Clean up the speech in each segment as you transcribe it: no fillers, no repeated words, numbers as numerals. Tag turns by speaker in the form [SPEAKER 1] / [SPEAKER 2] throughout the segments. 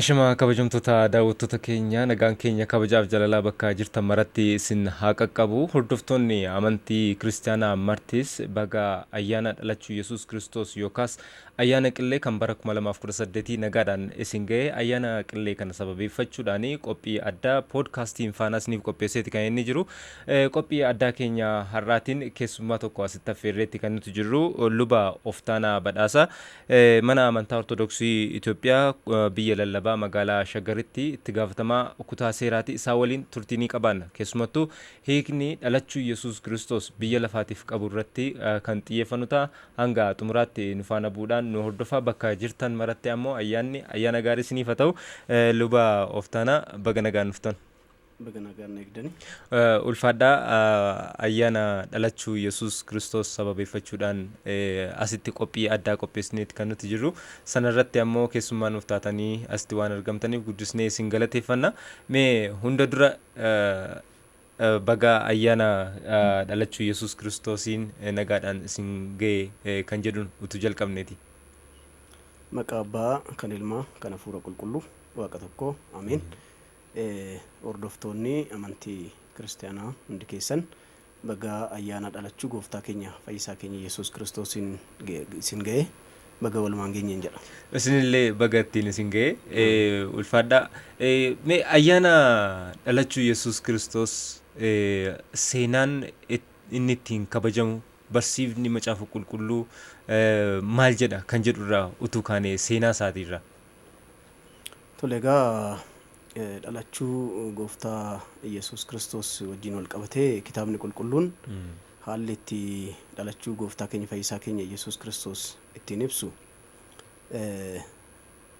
[SPEAKER 1] Ashamaa kabajamtoota daawwattoota keenya, nagaan keenya kabajaaf jaalalaa bakka jirtan maratti isin haa qaqqabu. Hordoftoonni amantii kiristaanaa martis baga ayyaana dhalachuu Yesuus Kiristoos yookaas ayyaana qillee kan bara 2018 nagaadhaan isin ga'e. Ayyaana qillee kana sababeeffachuudhaan qophii addaa poodkaastiin faanaa isiniif qopheesseeti kan inni jiru. Qophii addaa keenya har'aatiin keessummaa tokko asitti affeerreetti kan nuti jirru luba Oftaanaa Badhaasa. Mana Amantaa Ortodoksii Itoophiyaa biyya lallabaa magaalaa Shaggaritti itti gaafatamaa kutaa seeraati. Isaa waliin turtii ni qabaanna. Keessumattuu hiikni dhalachuu Yesuus Kiristoos biyya lafaatiif qabu irratti kan xiyyeeffannu ta'a. Hanga xumuraatti nu faana bu'uudhaan nu hordofaa. Bakka jirtan maratti ammoo ayyaanni ayyaana gaarii isiniif haa ta'u. Luba Oftaanaa baga nagaan dhuftan.
[SPEAKER 2] Baga nagaan na eegdani.
[SPEAKER 1] Ulfaadhaa, ayyaana dhalachuu Yesuus Kiristoos sababeeffachuudhaan asitti qophii addaa qopheessineeti kan nuti jirru. Sanarratti ammoo keessummaa nuuf taatanii asitti waan argamtaniif guddisnee isin galateeffanna. Mee hunda dura baga ayyaana dhalachuu Yesuus Kiristoosiin nagaadhaan isin ga'e kan jedhuun utuu jalqabneeti.
[SPEAKER 2] Maqaa Abbaa, kan Ilmaa, kan Hafuura Qulqulluu, Waaqa tokko. Ameen. Hordoftoonni amantii kiristiyaanaa hundi keessan baga ayyaana dhalachuu gooftaa keenya fayyisaa keenya Yesuus Kiristoosiin isin ga'e, baga walumaan geenyeen jedha.
[SPEAKER 1] Isinillee baga ittiin isin ga'e, ulfaadhaa. Mee ayyaana dhalachuu Yesuus Kiristoos seenaan inni ittiin kabajamu, barsiifni macaafa qulqulluu maal jedha kan jedhu irraa utuu kaanee, seenaa isaatii irraa.
[SPEAKER 2] Tole, egaa dhalachuu gooftaa Yesuus Kiristoos wajjin wal qabatee kitaabni qulqulluun haalli itti dhalachuu gooftaa keenya fayyisaa keenya Yesuus Kiristoos ittiin ibsu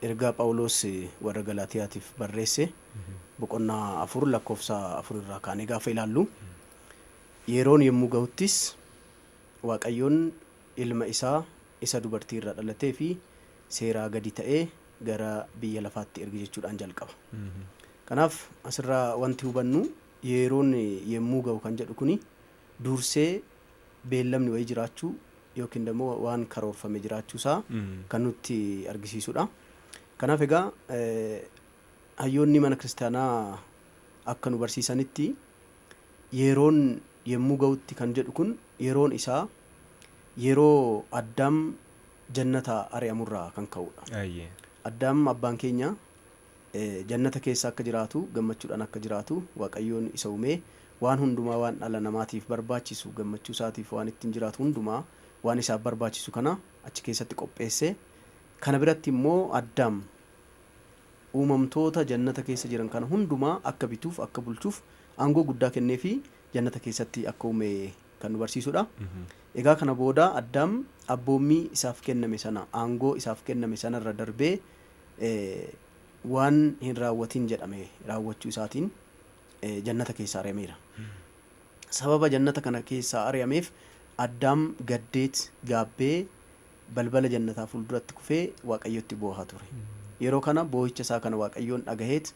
[SPEAKER 2] ergaa Phaawulos warra Galaatiyaatiif barreesse boqonnaa 4 lakkoofsa 4 irraa kaanee gaafa ilaallu, yeroon yommuu gahuttis Waaqayyoon ilma isaa isa dubartii irraa dhalatee fi seeraa gadi ta'ee gara biyya lafaatti erge jechuudhaan jalqaba. Kanaaf asirraa wanti hubannu, yeroon yemmuu gahu kan jedhu kuni dursee beellamni wayii jiraachuu yookiin immoo waan karoorfame jiraachuusaa kan nutti argisiisudha. Kanaaf egaa hayyoonni mana kiristaanaa akka nu barsiisanitti, yeroon yemmuu gahutti kan jedhu kun yeroon isaa yeroo Addaam jannata ari'amurraa kan ka'udha. Addaam abbaan keenya jannata keessa akka jiraatu, gammachuudhaan akka jiraatu Waaqayyoon isa uumee, waan hundumaa waan dhala namaatiif barbaachisu, gammachuu isaatiif waan ittiin jiraatu hundumaa waan isaaf barbaachisu kana achi keessatti qopheesse. Kana biratti immoo Addaam uumamtoota jannata keessa jiran kana hundumaa akka bituuf, akka bulchuuf aangoo guddaa kenneefii jannata keessatti akka uume kan nu barsiisudha. Egaa kana booda Addaam abboommii isaaf kenname sana, aangoo isaaf kenname sanarra darbee waan hin raawwatin jedhame raawwachuu isaatiin jannata keessaa ari'ameera. Sababa jannata kana keessaa ari'ameef Addaam gaddeet gaabbee balbala jannataa fuulduratti kufee Waaqayyotti boohaa ture. Yeroo kana boohicha isaa kana Waaqayyoon dhagaheet,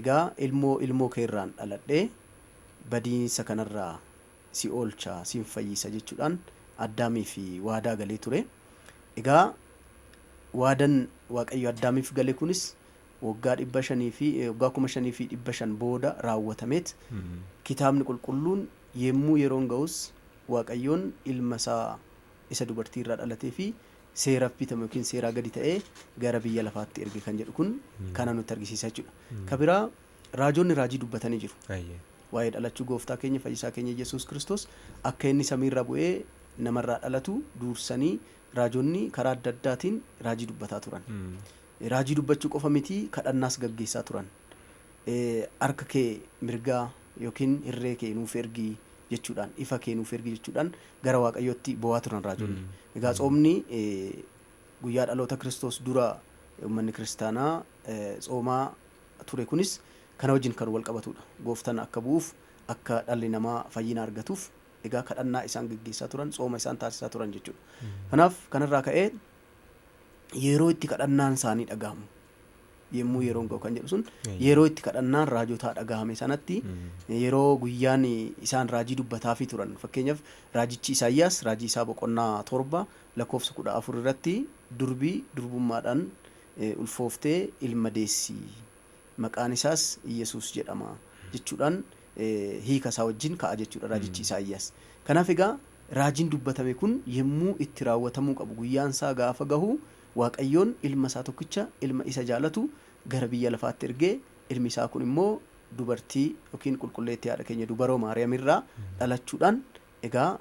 [SPEAKER 2] egaa ilmoo ilmoo keerraan dhaladhee badiinsa kanarraa si oolcha, sin fayyisa jechuudhaan Addaamiif waadaa galee ture. Egaa waadan Waaqayyo Addaamiif gale kunis waggaa 500 fi waggaa 5500 booda raawwatameet, kitaabni qulqulluun yemmuu yeroon ga'us Waaqayyoon ilma isaa isa dubartii irraa dhalatee fi seeraaf bitame yookiin seeraa gadi ta'ee gara biyya lafaatti erge kan jedhu kun kana nutti argisiisa jechuudha. Ka biraa raajonni raajii dubbatanii jiru. Waa'ee dhalachuu gooftaa keenya fayyisaa keenya Yesuus Kiristoos, akka inni samiirraa bu'ee namarraa dhalatu duursanii raajonni karaa adda addaatiin raajii dubbataa turan. Raajii dubbachuu qofa miti, kadhannaas gaggeessaa turan. Harka kee mirgaa yookiin hirree kee nuuf ergi jechuudhaan, ifa kee nuuf ergi jechuudhaan gara Waaqayyootti boo'aa turan raajonni. Egaa tsoomni guyyaa dhaloota Kiristoos dura uummanni kiristaanaa tsoomaa ture kunis kana wajjin kan wal qabatudha. Gooftaan akka bu'uuf, akka dhalli namaa fayyina argatuuf egaa kadhannaa isaan geggeessaa turan, tsooma isaan taasisaa turan jechuudha. Kanaaf kanarraa ka'ee yeroo itti kadhannaan isaanii dhagahamu, yemmuu yeroon ga'u kan jedhu sun, yeroo itti kadhannaan raajotaa dhagahame sanatti, yeroo guyyaan isaan raajii dubbataafii turan, fakkeenyaaf raajichi Isaayyaas raajii isaa boqonnaa 7 lakkoofsa 14 irratti durbii durbummaadhaan Ulfooftee ilma deessi, maqaan isaas Iyyasuus jedhama jechuudhaan hiika isaa wajjin ka'a jechuudha raajichi Isaayyaas. Kanaaf egaa raajiin dubbatame kun yommuu itti raawwatamuu qabu guyyaan isaa gaafa gahu, Waaqayyoon ilma isaa tokkicha, ilma isa jaalatu gara biyya lafaatti ergee, ilmi isaa kun immoo dubartii yookiin qulqulleettii haadha keenya dubaroo Maariyaam irraa dhalachuudhaan, egaa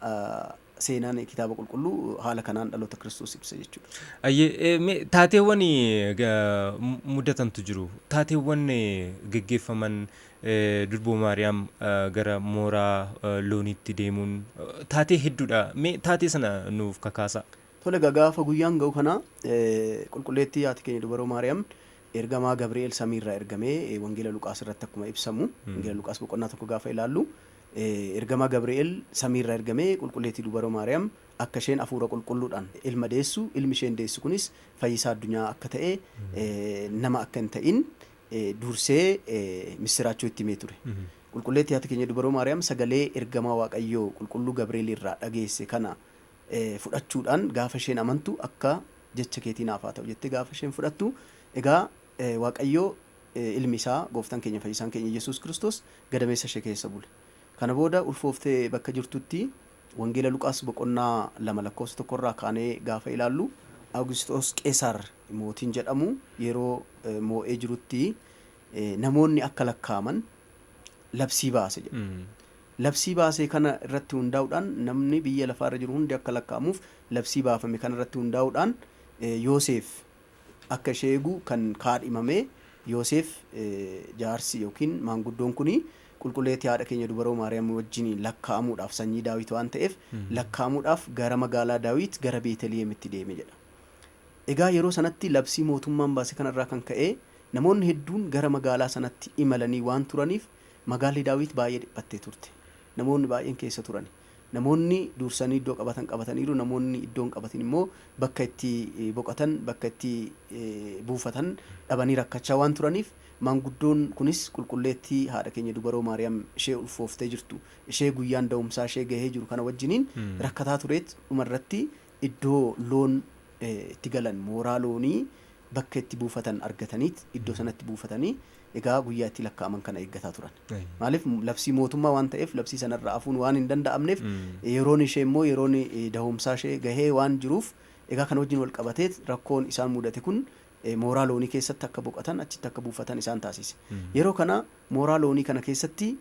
[SPEAKER 2] seenaan kitaaba qulqulluu haala kanaan dhaloota Kiristoos ibsa jechuudha.
[SPEAKER 1] Ayyee, taateewwan mudatantu jiru. Taateewwan geggeeffaman, durboo Maariyaam gara mooraa looniitti deemuun taatee hedduudha. Mee taatee sana nuuf kakaasa.
[SPEAKER 2] Tole, egaa gaafa guyyaan ga'u kana qulqulleettii haati keenya dubaroo Maariyaam ergamaa Gabri'eel samiirraa ergamee, Wangeela Luqaas irratti akkuma ibsamu, Wangeela Luqaas boqonnaa 1 gaafa ilaallu, ergamaa Gabri'eel samiirraa ergamee qulqulleettii dubaroo Maariyaam akka isheen hafuura qulqulluudhaan ilma deessu, ilmi isheen deessu kunis fayyisaa addunyaa akka ta'e, nama akka hin ta'in dursee missiraachoo itti himee ture. Qulqulleettii haati keenya dubaroo Maariyaam sagalee ergamaa Waaqayyoo qulqulluu Gabri'eel irraa dhageesse kana fudhachuudhaan gaafa isheen amantu, "Akka jecha keetii naaf haa ta'u" jettee gaafa isheen fudhattu, egaa Waaqayyoo ilmi isaa gooftaan keenya fayyisaan keenya Yesuus Kiristoos gadameessa ishee keessa bule. Kana booda ulfooftee bakka jirtutti, Wangeela Luqaas boqonnaa 2 lakkoofsa 1rraa kaanee gaafa ilaallu, Awugisxoos Qeesaar mootiin jedhamu yeroo moo'ee jirutti namoonni akka lakkaa'aman labsii baase jedha. Labsii baasee kana irratti hundaa'uudhaan, namni biyya lafaarra jiru hundi akka lakkaa'amuuf labsii baafame kana irratti hundaa'uudhaan, Yoosef akka ishee eegu kan kaadhimame Yoosef jaarsi yookiin maanguddoon kuni qulqulleettii haadha keenya dubaroo Maariyaam wajjin lakkaa'amuudhaaf, sanyii Daawit waan ta'eef lakkaa'amuudhaaf, gara magaalaa Daawit gara Beeteliyeemitti deeme jedha. Egaa yeroo sanatti labsii mootummaan baase kanarraa kan ka'e namoonni hedduun gara magaalaa sanatti imalanii waan turaniif magaalli Daawit baay'ee dhiphattee turte. Namoonni baay'een keessa turani. Namoonni dursanii iddoo qabatan qabataniiru, namoonni iddoo hin qabatin immoo bakka itti boqotan, bakka itti buufatan dhabanii rakkachaa waan turaniif, maanguddoon kunis qulqulleettii haadha keenya dubaroo Maariyaam ishee ulfooftee jirtu, ishee guyyaan da'umsaa ishee gahee jiru kana wajjiniin rakkataa tureet, dhumarratti iddoo loon itti galan, mooraa loonii bakka itti buufatan argataniit iddoo sanatti buufatanii egaa guyyaa itti lakkaa'aman kana eeggataa turan. Maaliif? Labsii mootummaa waan ta'eef labsii sanarraa hafuun waan hin danda'amneef, yeroon ishee immoo yeroon dahumsaa ishee gahee waan jiruuf, egaa kana wajjin wal qabateet rakkoon isaan mudate kun mooraa loonii keessatti akka boqotan, achitti akka buufatan isaan taasise. Yeroo kana mooraa loonii kana keessatti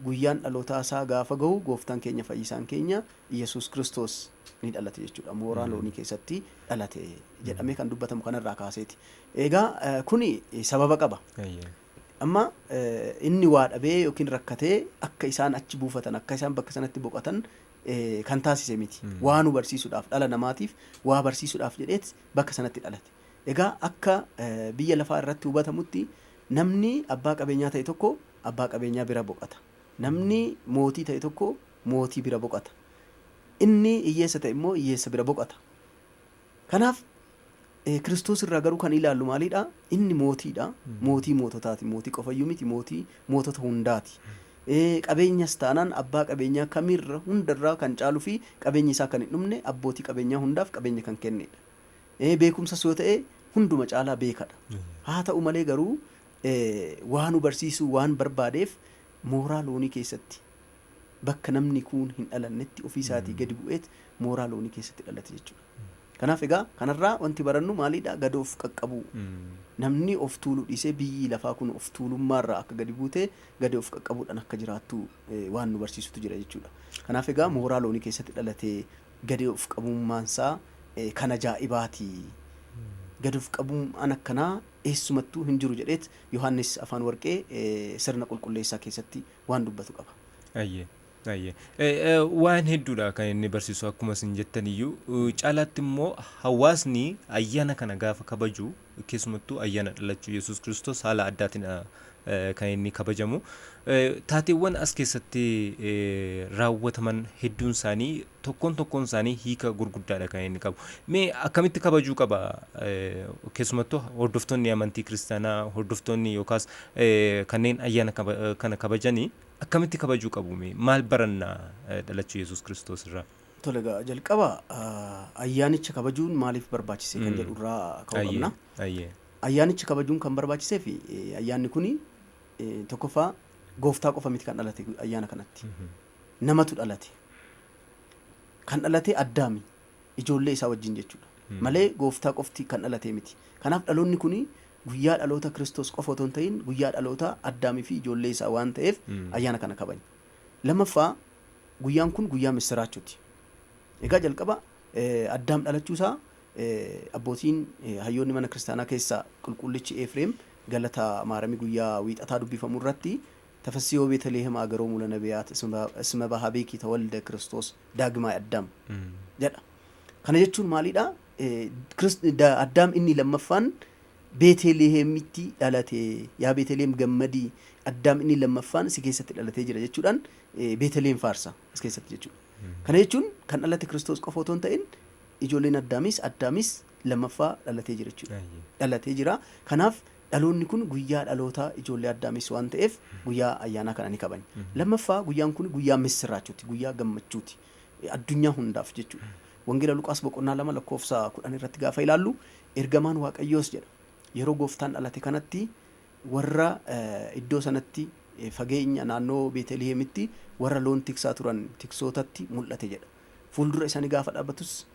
[SPEAKER 2] guyyaan dhalootaa isaa gaafa gahu gooftaan keenya fayyisaan keenya Yesuus Kiristoos ni dhalate jechuudha. Mooraa loonii keessatti dhalate jedhamee kan dubbatamu kanarraa kaaseeti. Egaa kuni sababa qaba. Amma inni waa dhabee yookiin rakkatee akka isaan achi buufatan, akka isaan bakka sanatti boqotan kan taasise miti. Waa nu barsiisuudhaaf, dhala namaatiif waa barsiisuudhaaf jedheet bakka sanatti dhalate. Egaa akka biyya lafaa irratti hubatamutti namni abbaa qabeenyaa ta'e tokko abbaa qabeenyaa bira boqota. Namni mootii ta'e tokko mootii bira boqota. Inni hiyyeessa ta'e immoo hiyyeessa bira boqota. Kanaaf Kiristoos irraa garuu kan ilaallu maalidha? Inni mootiidha. Mootii moototaati. Mootii qofayyuu miti, mootii mootota hundaati. Qabeenyas taanaan abbaa qabeenyaa kamirra hundarraa kan caaluu fi qabeenyi isaa kan hin dhumne, abbootii qabeenyaa hundaaf qabeenya kan kennedha. Beekumsas yoo ta'e hunduma caalaa beekadha. Haa ta'u malee garuu waa nu barsiisuu waan barbaadeef mooraa loonii keessatti, bakka namni kuun hin dhalannetti, ofii isaatii gadi bu'eet mooraa loonii keessatti dhalate jechuudha. Kanaaf egaa kanarraa wanti barannu maalidha? Gad of qaqqabuu. Namni of tuuluu dhiisee, biyyi lafaa kun of tuulummaarraa akka gadi buutee gadi of qaqqabuudhaan akka jiraattu waan nu barsiisutu jira jechuudha. Kanaaf egaa mooraa loonii keessatti dhalatee gadi of qabummaansaa kan ajaa'ibaati. Gadi of qabummaan akkanaa eessumattuu hin jiru jedheet Yohaannis Afaan Warqee sirna qulqulleessaa keessatti waan dubbatu qaba.
[SPEAKER 1] Ayyee. Ayyee. Waan hedduudha kan inni barsiisu akkuma isin jettan iyyuu, caalaatti immoo hawaasni ayyaana kana gaafa kabaju, keessumattuu ayyaana dhalachuu Yesuus Kiristoos haala addaatiin kan inni kabajamu. Taateewwan as keessatti raawwataman hedduun isaanii, tokkoon tokkoon isaanii hiika gurguddaadha kan inni qabu. Mee akkamitti kabajuu qaba? Keessumattuu hordoftoonni amantii kiristaanaa, hordoftoonni yookaas kanneen ayyaana kana kabajanii akkamitti kabajuu qabu? Mee maal baranna dhalachuu Yesuus Kiristoos irraa?
[SPEAKER 2] Tole, egaa jalqaba ayyaanicha kabajuun maaliif barbaachise kan jedhu irraa ka'uu qabna. Ayyaanichi kabajuun kan barbaachisee fi ayyaanni kun tokkoffaa gooftaa qofa miti kan dhalate ayyaana kanatti. Namatu dhalate. Kan dhalate Addaami ijoollee isaa wajjin jechuudha. Malee gooftaa qofti kan dhalate miti. Kanaaf dhaloonni kun guyyaa dhaloota Kiristoos qofa otoo hin ta'in guyyaa dhaloota Addaamii fi ijoollee isaa waan ta'eef ayyaana kana kabajna. Lammaffaa, guyyaan kun guyyaa missiraachooti. Egaa jalqaba Addaam dhalachuu isaa abbootiin hayyoonni mana kiristaanaa keessaa qulqullichi Efreem galata maaramii guyyaa wiixataa dubbifamu irratti "Tafasihoo Beetaliheem agaroomu lanabiyaat isma bahabeeki tawalda Kiristoos daagmaay Addaam" jedha. Kana jechuun maalidha? Addaam inni lammaffaan Beeteliheemitti dhalate. Yaa Beeteliheem gammadii, Addaam inni lammaffaan si keessatti dhalatee jira jechuudhaan Beeteliheem faarsa as keessatti jechuudha. Kana jechuun kan dhalate Kiristoos qofa otoo hin ta'in ijoolleen Addaamis lammaffaa dhalatee jira jechuudha. Dhalatee jira. Kanaaf dhaloonni kun guyyaa dhaloota ijoollee Addaamis waan ta'eef guyyaa ayyaanaa kana ni kabajna. Lammaffaa, guyyaan kun guyyaa missiraachooti, guyyaa gammachuuti. Addunyaa hundaaf jechuudha. Wangeela Luqaas boqonnaa 2 lakkoofsa 10 irratti gaafa ilaallu, ergamaan Waaqayyoos jedha. Yeroo gooftaan dhalate kanatti warra iddoo sanatti fageenya naannoo Beeteliheemitti warra loon tiksaa turan tiksootatti mul'ate jedha. Fuuldura isaanii gaafa dhaabbatus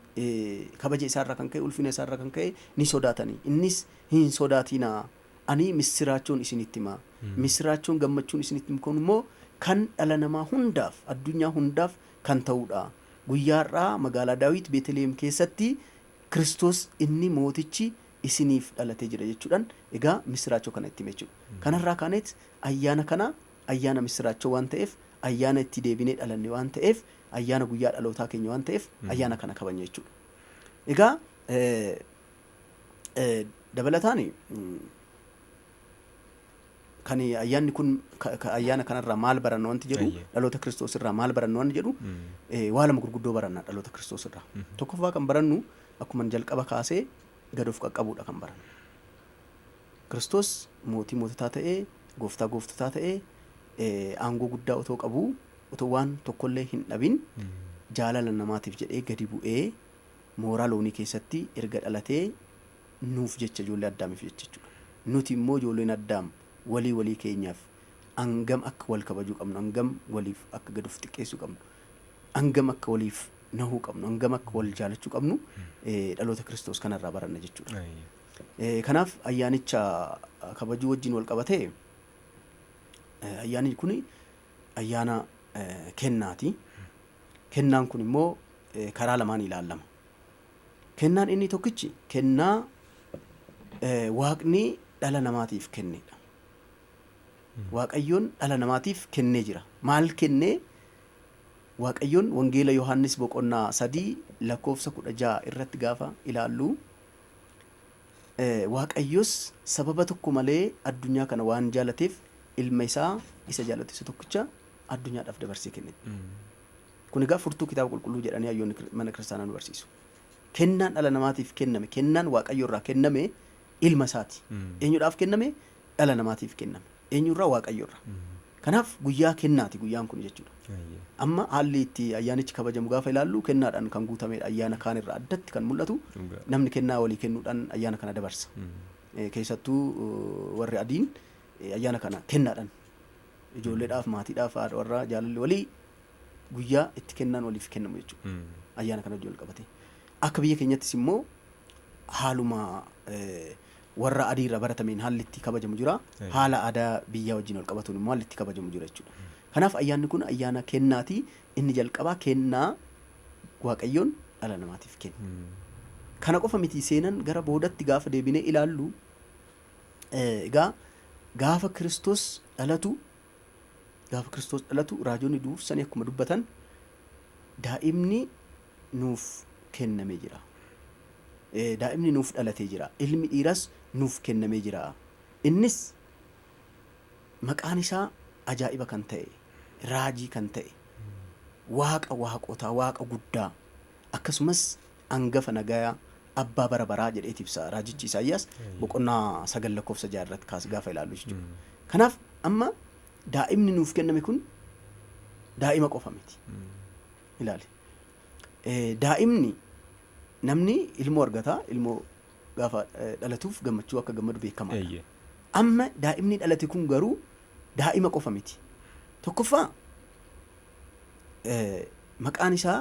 [SPEAKER 2] kabaja isaarraa kan ka'e, ulfina isaarraa kan ka'e ni sodaatanii. Innis, "Hin sodaatinaa, ani missiraachoon isinitti hima. Missiraachoon gammachuun isinitti himu kun immoo kan dhala namaa hundaaf, addunyaa hundaaf kan ta'udha. Guyyaa har'aa magaalaa Daawit Beeteliheem keessatti Kiristoos inni mootichi isiniif dhalatee jira" jechuudhaan egaa missiraachoo kana itti hime jechuudha. Kanarraa kaaneet ayyaana kana ayyaana missiraachoo waan ta'eef, ayyaana itti deebinee dhalanne waan ta'eef, ayyaana guyyaa dhalootaa keenya waan ta'eef ayyaana kana kabajna jechuudha. Egaa dabalataan kan ayyaanni kun ayyaana kanarraa maal baranna wanti jedhu, dhaloota Kiristoos irraa maal baranna wanti jedhu, waa lama gurguddoo baranna dhaloota Kiristoos irraa. Tokkoffaa kan barannu akkuma jalqaba kaasee gad of qaqqabuudha kan barannu. Kiristoos mootii moototaa ta'ee, gooftaa gooftotaa ta'ee, aangoo guddaa otoo qabuu, otoo waan tokkollee hin dhabin jaalala namaatiif jedhee gadi bu'ee mooraa loonii keessatti erga dhalatee nuuf jecha, ijoollee Addaamiif jecha jechuudha. Nuti immoo ijoolleen Addaam walii walii keenyaaf hangam akka wal kabajuu qabnu, hangam waliif akka gad of xiqqeessuu qabnu, hangam akka waliif nahuu qabnu, hangam akka wal jaalachuu qabnu dhaloota Kiristoos kanarraa baranna jechuudha. Kanaaf ayyaanicha kabajuu wajjin wal qabatee ayyaanni kun ayyaana kennaati. Kennaan kun immoo karaa lamaan ilaalama. Kennaan inni tokkichi kennaa Waaqni dhala namaatiif kennedha. Waaqayyoon dhala namaatiif kennee jira. Maal kennee? Waaqayyoon Wangeela Yohaannis boqonnaa 3 lakkoofsa 16 irratti gaafa ilaallu, "Waaqayyos sababa tokko malee addunyaa kana waan jaalateef ilma isaa isa jaalatu isa tokkicha addunyaadhaaf dabarsee kenne." Kun egaa furtuu kitaaba qulqulluu jedhanii hayyoonni mana kiristaanaa nu barsiisu. Kennaan dhala namaatiif kenname, kennaan Waaqayyo irraa kenname ilma isaati. Eenyudhaaf kenname? Dhala namaatiif kenname. Eenyurraa? Waaqayyo irraa. Kanaaf guyyaa kennaati guyyaan kun jechuudha. Amma haalli itti ayyaanichi kabajamu gaafa ilaallu kennaadhaan kan guutamedha. Ayyaana kaan irraa addatti kan mul'atu namni kennaa walii kennuudhaan ayyaana kana dabarsa. Keessattuu warri adiin ayyaana kana kennaadhaan ijoolleedhaaf, maatiidhaaf, haadha warraa, jaalalli walii guyyaa itti kennaan waliif kennamu jechuudha. Ayyaana kana wajjin wal qabate. Akka biyya keenyattis immoo haaluma warra adii irraa baratameen haalli itti kabajamu jira. Haala aadaa biyyaa wajjin wal qabatuun immoo haalli itti kabajamu jira jechuudha. Kanaaf ayyaanni kun ayyaana kennaati. Inni jalqabaa kennaa Waaqayyoon dhala namaatiif kenne. Kana qofa miti, seenan gara boodatti gaafa deebinee ilaallu, egaa gaafa Kiristoos dhalatu raajonni dursanii akkuma dubbatan daa'imni nuuf kennamee jira. Daa'imni nuuf dhalatee jira. Ilmi dhiiras nuuf kennamee jira. Innis maqaan isaa ajaa'iba kan ta'e, raajii kan ta'e, Waaqa waaqotaa, Waaqa guddaa, akkasumas hangafa nagayaa, abbaa bara baraa jedheeti ibsa raajichi Isaayyaas boqonnaa 9 lakkoofsa 6 irratti kaas gaafa ilaallu jechuudha. Kanaaf amma daa'imni nuuf kenname kun daa'ima qofa miti. Ilaali. Daa'imni namni ilmoo argata, ilmoo gaafa dhalatuuf gammachuu akka gammadu beekamaadha. Amma daa'imni dhalate kun garuu daa'ima qofa miti. Tokkoffaa maqaan isaa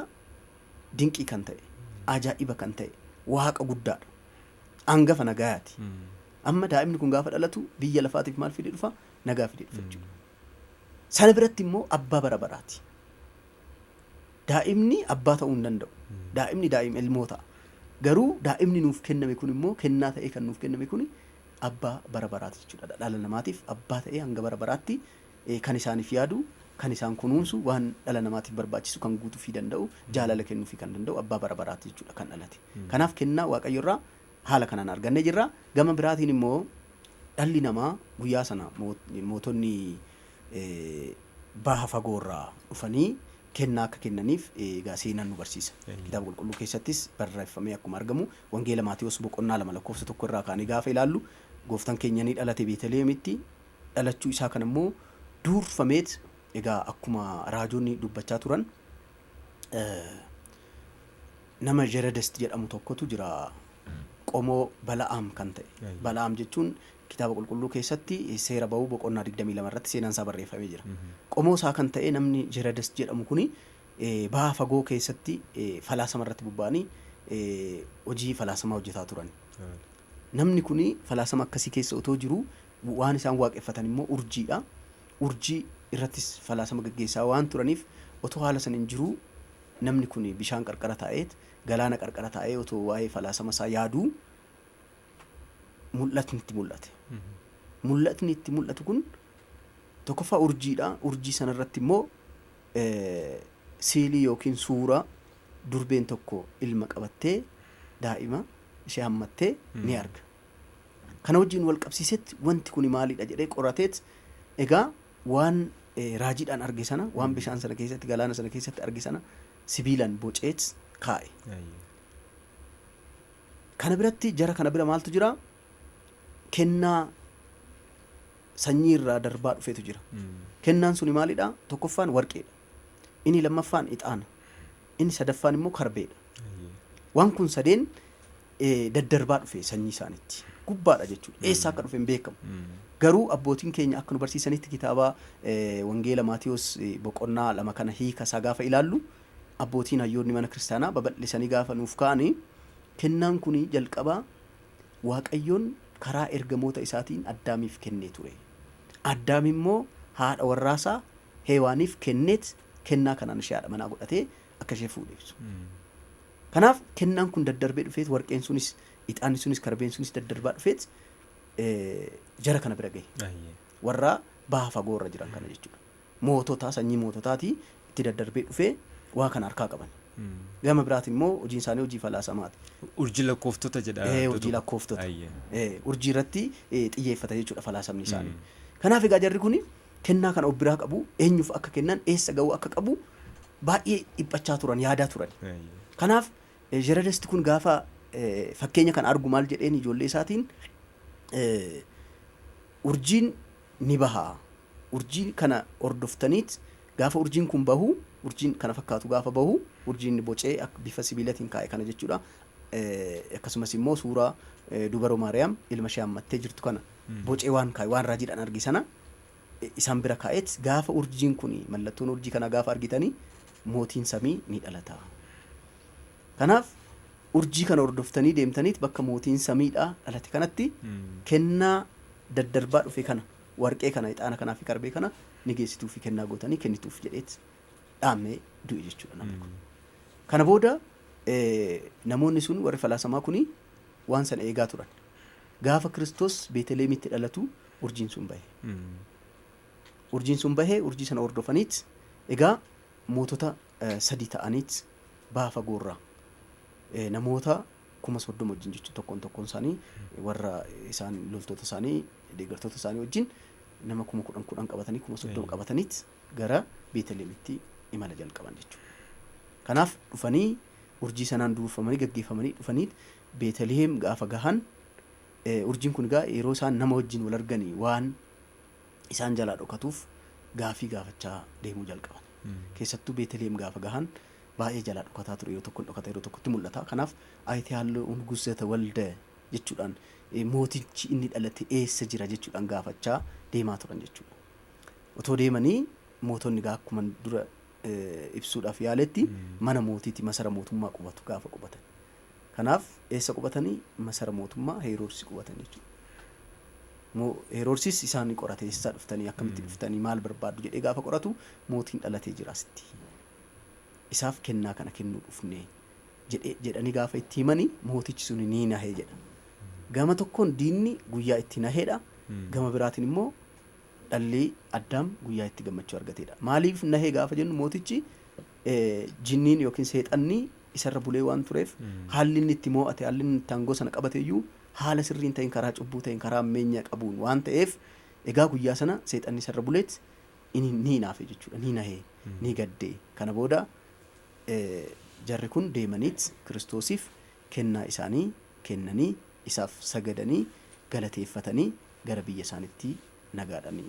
[SPEAKER 2] dinqii kan ta'e, ajaa'iba kan ta'e, waaqa guddaadha. Hangafa nagayaati. Amma daa'imni kun gaafa dhalatu biyya lafaatiif maal fide dhufa? Nagaa fide dhufa jechuudha. Sana biratti immoo abbaa bara baraati. Daa'imni abbaa ta'uu hin danda'u. Daa'imni daa'ima ilmoo ta'a. Garuu daa'imni nuuf kenname kun immoo kennaa ta'ee kan nuuf kenname kun abbaa bara baraati jechuudha. Dhala namaatiif abbaa ta'ee hanga bara baraatti kan isaaniif yaadu, kan isaan kunuunsu, waan dhala namaatiif barbaachisu kan guutuufii danda'u, jaalala kennuufii kan danda'u abbaa bara baraati jechuudha kan dhalate. Kanaaf kennaa Waaqayyo irraa haala kanaan argannee jirra. Gama biraatiin immoo dhalli namaa guyyaa sana mootonni baha fagoorraa dhufanii kennaa akka kennaniif egaa seenaan nu barsiisa. Kitaaba qulqulluu keessattis barreeffamee akkuma argamu Wangeela Maatewos boqonnaa 2 lakkoofsa 1 irraa kaanee gaafa ilaallu gooftaan keenya ni dhalate Beetaliheemitti. Dhalachuu isaa kana immoo duurfameet egaa akkuma raajonni dubbachaa turan nama Jeredest jedhamu tokkotu jira, qomoo Bala'aam kan ta'e. Bala'aam jechuun kitaaba qulqulluu keessatti seera ba'uu boqonnaa 22 irratti seenaan isaa barreeffamee jira. Qomoo isaa kan ta'e namni Jeredest jedhamu kuni baha fagoo keessatti falaasama irratti bobba'anii hojii falaasamaa hojjetaa turan. Namni kuni falaasama akkasii keessa otoo jiru waan isaan waaqeffatan immoo urjiidha. Urjii irrattis falaasama gaggeessaa waan turaniif otoo haala saniin jiruu namni kun bishaan qarqara taa'eet, galaana qarqara taa'ee otoo waa'ee falaasama isaa yaaduu mul'atni itti mul'ate. Mul'atni itti mul'atu kun tokkoffaa urjiidha. Urjii sanarratti immoo siilii yookiin suuraa durbeen tokko ilma qabattee daa'ima ishee hammattee ni arga. Kana wajjin wal qabsiisetti wanti kun maalidha jedhee qorateet egaa waan raajiidhaan arge sana, waan bishaan sana keessatti, galaana sana keessatti arge sana sibiilaan boceet kaa'e. Kana biratti jara kana bira maaltu jira? Kennaa sanyii irraa darbaa dhufetu jira. Kennaan suni maalidha? Tokkoffaan warqeedha. Inni lammaffaan ixaana. Inni sadaffaan immoo karbeedha. Waan kun sadeen daddarbaa dhufe sanyii isaaniitti. Gubbaadha jechuudha. Eessa akka dhufe hin beekamu. Garuu abbootiin keenya akka nu barsiisanitti kitaaba Wangeela Maatiyos boqonnaa 2 kana hiika isaa gaafa ilaallu abbootiin hayyoonni mana kiristaanaa babal'isanii gaafa nuuf ka'anii kennaan kun jalqabaa Waaqayyoon karaa ergamoota isaatiin Addaamiif kennee ture. Addaam immoo haadha warraasaa Heewaaniif kenneet kennaa kanaan ishee haadha manaa godhatee akka ishee fuudhe ibsu. Kanaaf kennaan kun daddarbee dhufeet warqeen sunis, ixaanni sunis, karbeen sunis daddarbaa dhufeet jara kana bira gahe. Warra baha fagoo irra jiran kana jechuudha. Mootota, sanyii moototaatii itti daddarbee dhufee waa kana harkaa qaban. Gama biraatiin immoo hojiin isaanii hojii falaasamaati.
[SPEAKER 1] Urjii lakkooftota jedha.
[SPEAKER 2] Urjii lakkooftota. Urjii irratti xiyyeeffata jechuudha falaasamni isaanii. Kanaaf egaa jarri kun kennaa kana of biraa qabu, eenyuuf akka kennan, eessa ga'uu akka qabu baay'ee dhiphachaa turan, yaadaa turan. Kanaaf Jeradesti kun gaafa fakkeenya kana argu maal jedheen ijoollee isaatiin, urjiin ni baha. Urjii kana hordoftaniit gaafa urjiin kun bahu, urjiin kana fakkaatu gaafa bahu, urjiin bocee bifa sibiilatiin kaa'e kana jechuudha. Akkasumas immoo suuraa dubaroo Maariyaam ilma ishee hammattee jirtu kana bocee waan kaa'e, waan raajiidhaan arge sana isaan bira kaa'eet gaafa urjiin kun mallattoon urjii kana gaafa argitanii mootiin samii ni dhalata. Kanaaf urjii kana hordoftanii deemtaniit bakka mootiin samiidhaa dhalate kanatti kennaa daddarbaa dhufe kana, warqee kana, ixaana kanaa fi karbee kana ni geessituu fi kennaa gootanii kennituuf jedheet dhaamee du'e jechuudha namni kun. Kana booda namoonni sun warri falaasamaa kuni waan sana eegaa turan. Gaafa Kiristoos Beeteleemitti dhalatu urjiin sun bahe. Urjiin sun bahee urjii sana hordofaniit egaa mootota sadii ta'aniit baha fagoorraa namoota 30,000 wajjin jechuudha, tokkoon tokkoon isaanii warra isaan loltoota isaanii, deeggartoota isaanii wajjin nama 10,000 10,000 qabatanii 30,000 qabataniit gara Beeteleemitti imala jalqaban jechuudha. Kanaaf dhufanii urjii sanaan duurfamanii gaggeeffamanii dhufanii Beeteliheem gaafa gahan, urjiin kun egaa yeroo isaan nama wajjin wal arganii waan isaan jalaa dhokatuuf gaafii gaafachaa deemuu jalqaban. Keessattuu Beeteliheem gaafa gahan baay'ee jalaa dhokataa ture, yeroo tokko dhokata, yeroo tokkotti mul'ata. Kanaaf ayitee halluu nugus walde jechuudhaan, mootichi inni dhalate eessa jira jechuudhaan gaafachaa deemaa turan jechuudha. Otoo deemanii mootonni gaa akkuma dura ibsuudhaaf yaaletti mana mootiiti, masara mootummaa qubatu gaafa qubatan. Kanaaf eessa qubatanii? Masara mootummaa Heeroodsi qubatan jechuudha. Heeroodsis isaan qorate, eessaa dhuftanii, akkamitti dhuftanii, maal barbaaddu jedhee gaafa qoratu, mootiin dhalatee jira asitti. Isaaf kennaa kana kennuu dhufne jedhee jedhanii gaafa itti himanii, mootichi sun ni nahee jedha. Gama tokkoon diinni guyyaa itti naheedha. Gama biraatiin immoo dhalli Addaam guyyaa itti gammachuu argateedha. Maaliif nahee gaafa jennu, mootichi jinniin yookiin seexanni isarra bulee waan tureef, haalli inni itti moo'ate, haalli inni itti aangoo sana qabate iyyuu haala sirriin ta'in, karaa cubbuu ta'in, karaa ammeenya qabuun waan ta'eef, egaa guyyaa sana seexanni isarra buleet inni ni hinaafe jechuudha. Ni nahee, ni gaddee. Kana booda jarri kun deemaniit Kiristoosiif kennaa isaanii kennanii, isaaf sagadanii, galateeffatanii gara biyya isaaniitti nagaadhaan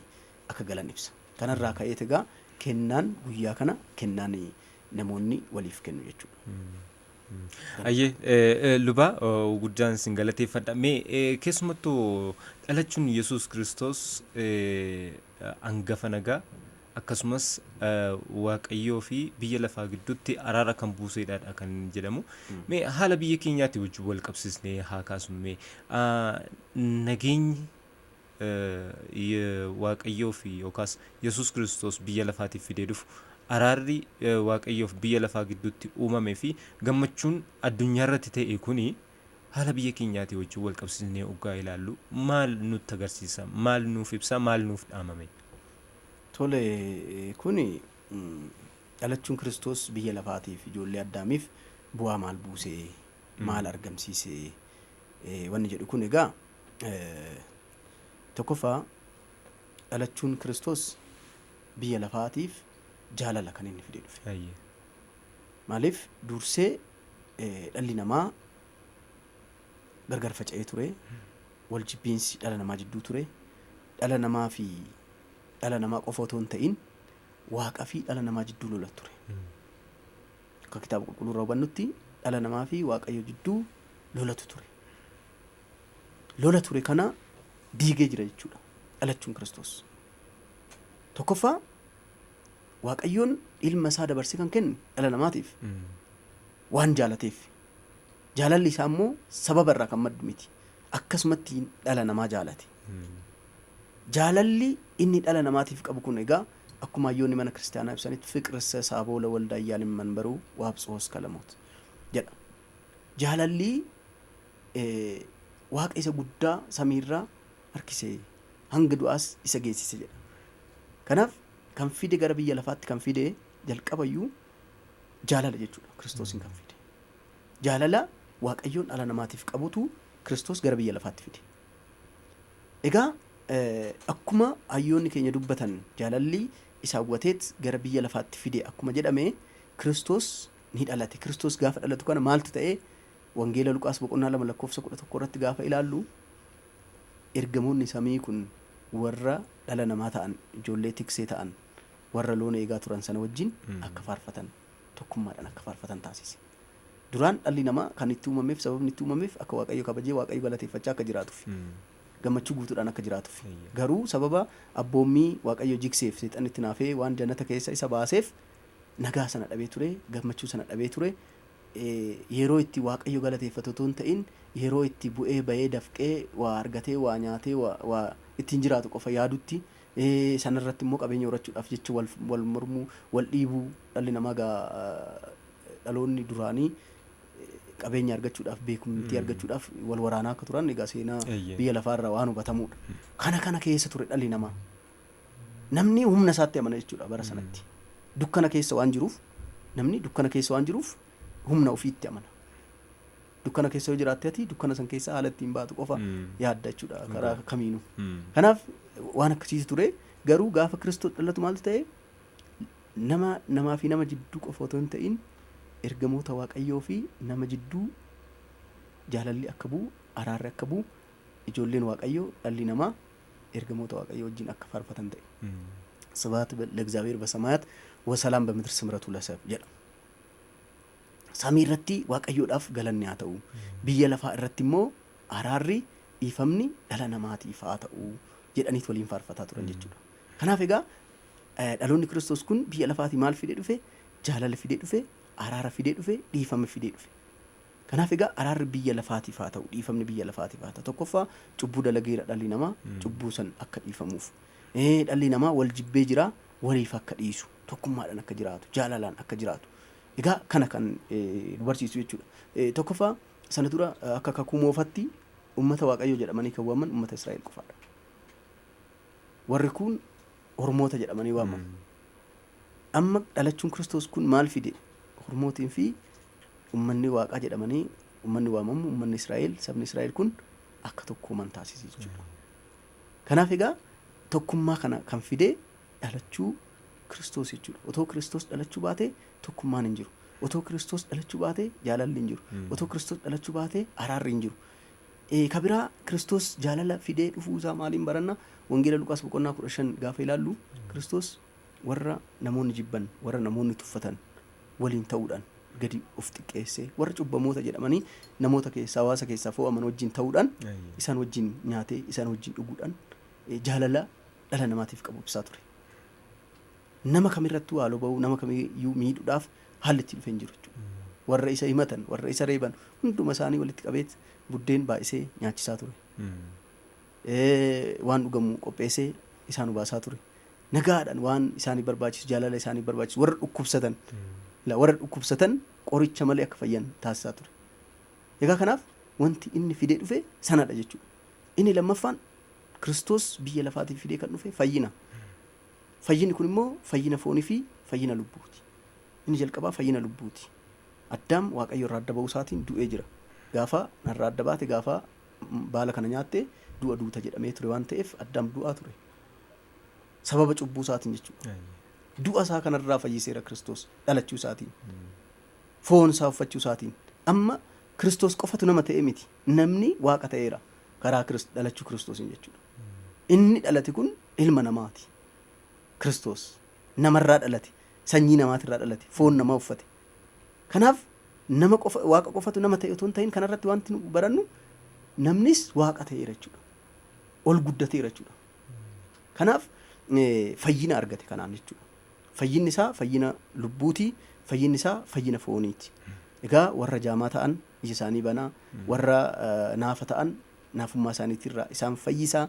[SPEAKER 2] akka galan ibsa. Kanarraa ka'eet egaa kennaan guyyaa kana kennaan namoonni waliif kennu jechuudha.
[SPEAKER 1] Ayyee luba, guddaan isin galateeffadha. Mee keessumattuu dhalachuun Yesuus Kiristoos hangafa nagaa, akkasumas Waaqayyoo fi biyya lafaa gidduutti araara kan buusedha kan jedhamu. Mee haala biyya keenyaatti wajjin wal qabsiisnee haa kaasnu. Mee nageenyi Waaqayyoo fi yookaas Yesuus Kiristoos biyya lafaatiif fidee dhufu, araarri Waaqayyoof biyya lafaa gidduutti uumamee fi gammachuun addunyaa irratti ta'e kuni haala biyya keenyaatii wajjin wal qabsiisnee oggaa ilaallu maal nutti agarsiisa? Maal nuuf ibsa? Maal nuuf dhaamame?
[SPEAKER 2] Tole, kuni dhalachuun Kiristoos biyya lafaatiif, ijoollee Addaamiif bu'aa maal buusee, maal argamsiisee wanni jedhu kun, egaa tokkoffaa dhalachuun Kiristoos biyya lafaatiif jaalala kan inni fidee dhufe. Maaliif, dursee dhalli namaa gargar faca'ee ture, wal jibbiinsi dhala namaa jidduu ture, dhala namaa fi dhala namaa qofa otoo hin ta'in Waaqa fi dhala namaa jidduu lola ture. Akka Kitaaba Qulqulluu irraa hubannutti dhala namaa fi Waaqayyo jidduu lolatu ture. Lola ture kana diigee jira jechuudha dhalachuun Kiristoos. Tokkoffaa, Waaqayyoon ilma isaa dabarsee kan kenne dhala namaatiif waan jaalateef. Jaalalli isaa immoo sababa irraa kan maddu miti. Akkasumatti dhala namaa jaalate. Jaalalli inni dhala namaatiif qabu kun egaa akkuma hayyoonni mana kiristaanaa ibsanitti, "ፍቅርሰ ሳቦ ለወልድ ኃያል እመንበሩ ወአብጽሖ እስከ ለሞት" jedha. Jaalalli Waaqa isa guddaa samiirraa harkisee hanga du'aas isa geessise jedha. Kanaaf kan fide, gara biyya lafaatti kan fide jalqabayyuu jaalala jechuudha, Kiristoosiin kan fide. Jaalala Waaqayyoon dhala namaatiif qabutu Kiristoos gara biyya lafaatti fide. Egaa akkuma hayyoonni keenya dubbatan, jaalalli isa hawwateet gara biyya lafaatti fide akkuma jedhame, Kiristoos ni dhalate. Kiristoos gaafa dhalatu kana maaltu ta'e? Wangeela Luqaas boqonnaa 2 lakkoofsa 11 irratti gaafa ilaallu, ergamoonni samii kun warra dhala namaa ta'an, ijoollee tiksee ta'an, warra loon eegaa turan sana wajjin akka faarfatan, tokkummaadhaan akka faarfatan taasise. Duraan dhalli namaa kan itti uumameef, sababni itti uumameef akka Waaqayyo kabajee Waaqayyo galateeffachaa akka jiraatuuf, gammachuu guutuudhaan akka jiraatuuf. Garuu sababa abboommii Waaqayyo jigseef, seexanni itti naafee waan jannata keessa isa baaseef, nagaa sana dhabee ture, gammachuu sana dhabee ture. Yeroo itti Waaqayyo galateeffatu otoo hin ta'in, yeroo itti bu'ee bahee dafqee waa argatee, waa nyaatee, waa ittiin jiraatu qofa yaadutti, sanarratti immoo qabeenya horachuudhaaf jecha wal, wal mormuu, wal dhiibuu, dhalli namaa gaa dhaloonni duraanii qabeenya argachuudhaaf, beekumtii argachuudhaaf wal waraanaa akka turan egaa seenaa biyya lafaarraa waan hubatamudha. Kana keessa ture dhalli namaa. Namni humna isaatti amana jechuudha bara sanatti. Dukkana keessa waan jiruuf, namni dukkana keessa waan jiruuf humna ofiitti amana. Dukkana keessa yoo jiraatte, ati dukkana san keessa haala ittiin baatu qofa yaadda jechuudha karaa kamiinuu. Kanaaf waan akkasiitu ture. Garuu gaafa Kiristoos dhalatu maaltu ta'e? Nama namaa fi nama jidduu qofa otoo hin ta'in, ergamoota Waaqayyoo fi nama jidduu jaalalli akka bu'u, araarri akka bu'u, ijoolleen Waaqayyoo, dhalli namaa ergamoota Waaqayyoo wajjin akka faarfatan ta'e. "ስብሐት ለእግዚአብሔር በሰማያት ወሰላም በምድር ስምረቱ ለሰብእ" jedha. Samii irratti Waaqayyoodhaaf galanni haa ta'u. Biyya lafaa irratti immoo Araarri, dhiifamni dhala namaatiif haa ta'u jedhaniit waliin faarfataa turan jechuudha. Kanaaf egaa dhaloonni Kiristoos kun biyya lafaatii maal fidee dhufe? Jaalala fidee dhufe, araara fidee dhufe, dhiifama fidee dhufe. Kanaaf egaa araarri biyya lafaatiif haa ta'u, dhiifamni biyya lafaatiif haa ta'u. Tokkoffaa, cubbuu dalageera dhalli namaa, cubbuu san akka dhiifamuuf. Dhalli namaa wal jibbee jira, waliif akka dhiisu, tokkummaadhaan akka jiraatu, jaalalaan akka jiraatu. Egaa kana kan nu barsiisu jechuudha. Tokkoffaa, sana dura akka kakuu moofatti ummata Waaqayyoo jedhamanii kan waaman ummata Israa'el qofaadha. Warri kun hormoota jedhamanii waamamu. Amma dhalachuun Kiristoos kun maal fide? Hormootiin fi ummanni Waaqaa jedhamanii ummanni waamamu, ummanni Israa'el, sabni Israa'el kun akka tokkooman taasise jechuudha. Kanaaf egaa tokkummaa kana kan fide dhalachuu Kiristoos jechuudha. Otoo Kiristoos dhalachuu baate tokkummaan hin jiru. Otoo Kiristoos dhalachuu baate jaalalli hin jiru. Otoo Kiristoos dhalachuu baate araarri hin jiru. Ka biraa, Kiristoos jaalala fidee dhufuu isaa maaliin baranna? Wangeela Luqaas boqonnaa 15 gaafa ilaallu, Kiristoos warra namoonni jibban, warra namoonni tuffatan waliin ta'uudhaan gadi of xiqqeessee, warra cubbamoota jedhamanii namoota keessaa, hawaasa keessaa fo'aman wajjin ta'uudhaan, isaan wajjin nyaatee, isaan wajjin dhuguudhaan jaalala dhala namaatiif qabu ibsaa ture. Nama kamirrattuu haaloo ba'uu, nama kamiyyuu miidhuudhaaf haalli itti dhufe hin jiru jechuudha. Warra isa himatan, warra isa reeban hunduma isaanii walitti qabeet buddeen baay'isee nyaachisaa ture. Waan dhugamu qopheessee isaan obaasaa ture. Nagaadhaan waan isaanii barbaachisu, jaalala isaanii barbaachisu, warra dhukkubsatan qoricha malee akka fayyan taasisaa ture. Egaa kanaaf wanti inni fidee dhufe sanadha jechuudha. Inni lammaffaan, Kiristoos biyya lafaatiif fidee kan dhufe fayyina. Fayyinni kun immoo fayyina foonii fi fayyina lubbuuti. Inni jalqabaa fayyina lubbuuti. Addaam Waaqayyo irraa adda ba'uu isaatiin du'ee jira. Gaafa narraa adda baate, gaafa baala kana nyaatte du'a duuta jedhamee ture waan ta'eef, Addaam du'aa ture. Sababa cubbuu isaatiin jechuudha. Du'a isaa kanarraa fayyiseera Kiristoos dhalachuu isaatiin. Foon isaa uffachuu isaatiin. Amma Kiristoos qofatu nama ta'e miti. Namni Waaqa ta'eera karaa dhalachuu Kiristoosiin jechuudha. Inni dhalate kun ilma namaati. Kiristoos namarraa dhalate. Sanyii namaatirraa dhalate. Foon namaa uffate. Kanaaf nama qofa, Waaqa qofatu nama ta'e otoo hin ta'in, kanarratti wanti nu barannu namnis Waaqa ta'eera jechuudha. Ol guddateera jechuudha. Kanaaf fayyina argate kanaan jechuudha. Fayyinni isaa fayyina lubbuuti, fayyinni isaa fayyina fooniiti. Egaa warra jaamaa ta'an ija isaanii banaa, warra naafa ta'an naafummaa isaaniitirraa isaan fayyisaa,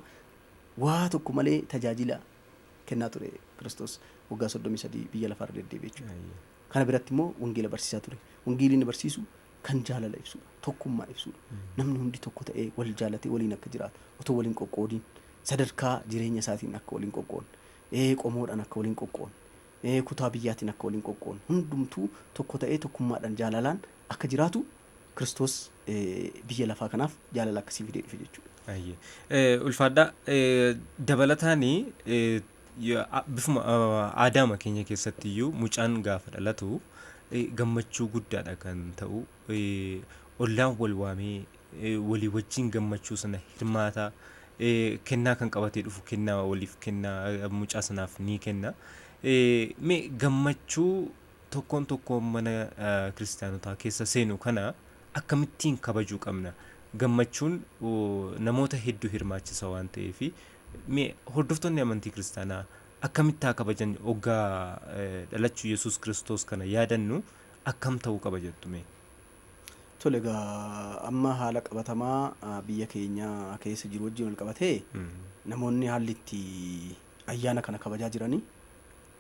[SPEAKER 2] waa tokko malee tajaajila kennaa ture Kiristoos waggaa 33 biyya lafaarra deddeebi'e jechuudha. Kana biratti immoo wangeela barsiisaa ture. Wangeelli inni barsiisu kan jaalala ibsudha. Tokkummaa ibsudha. Namni hundi tokko ta'ee wal jaalatee waliin akka jiraatu, otoo waliin qoqqoodiin, sadarkaa jireenya isaatiin akka waliin qoqqoodne, qomoodhaan akka waliin qoqqoodne, kutaa biyyaatiin akka waliin qoqqoodne, hundumtuu tokko ta'ee tokkummaadhaan jaalalaan akka jiraatu, Kiristoos biyya lafaa kanaaf jaalala akkasii fidee dhufe jechuudha.
[SPEAKER 1] Ulfaadhaa, dabalataanii bifuma aadaama keenya keessatti iyyuu mucaan gaafa dhalatu gammachuu guddaadha kan ta'u. Ollaan wal waamee walii wajjin gammachuu sana hirmaata. Kennaa kan qabatee dhufu kennaa waliif kennaa, mucaa sanaaf ni kenna. Mee gammachuu tokkoon tokkoon mana kiristaanotaa keessa seenu kana akkamittiin kabajuu qabna? Gammachuun namoota hedduu hirmaachisa waan ta'eef, mee hordoftoonni amantii kiristaanaa akkamitti haa kabajan? Hoggaa dhalachuu Yesuus Kiristoos kana yaadannu akkam ta'uu qaba jettu mee?
[SPEAKER 2] Tole, egaa amma haala qabatamaa biyya keenya keessa jiru wajjin wal qabatee, namoonni haalli itti ayyaana kana kabajaa jiranii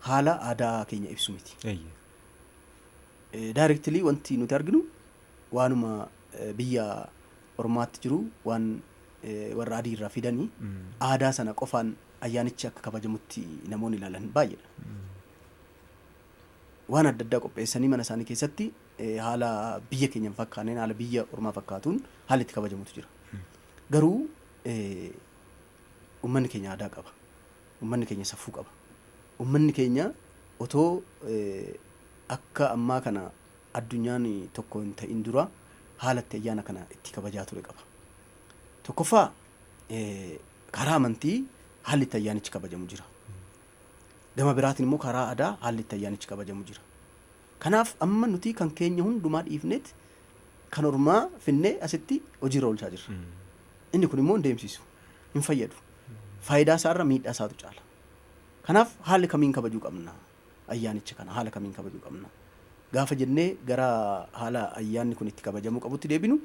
[SPEAKER 2] haala aadaa keenya ibsu miti. Directly wanti nuti arginu waanuma biyya ormaatti jiru, waan warra adii irraa fidanii, aadaa sana qofaan ayyaanichi akka kabajamutti namoonni ilaalan baay'eedha. Waan adda addaa qopheessanii mana isaanii keessatti haala biyya keenya hin fakkaanneen, haala biyya ormaa fakkaatuun haalli itti kabajamutu jira. Garuu uummanni keenya aadaa qaba. Uummanni keenya safuu qaba. Uummanni keenya otoo akka ammaa kana addunyaan tokko hin ta'in dura haala itti ayyaana kana itti kabajaa ture qaba. Tokkoffaa, karaa amantii haalli itti ayyaanichi kabajamu jira. Gama biraatiin immoo karaa aadaa haalli itti ayyaanichi kabajamu jira. Kanaaf amma nuti kan keenya hundumaa dhiifneet kan ormaa finnee asitti hojiirra oolchaa jirra. Inni kun immoo hin deemsisu, hin fayyadu. Faayidaa isaarra miidhaa isaatu caala. Kanaaf haala kamiin kabajuu qabna? Ayyaanicha kana haala kamiin kabajuu qabna? Gaafa jennee gara haala ayyaanni kun itti kabajamuu qabutti deebinu,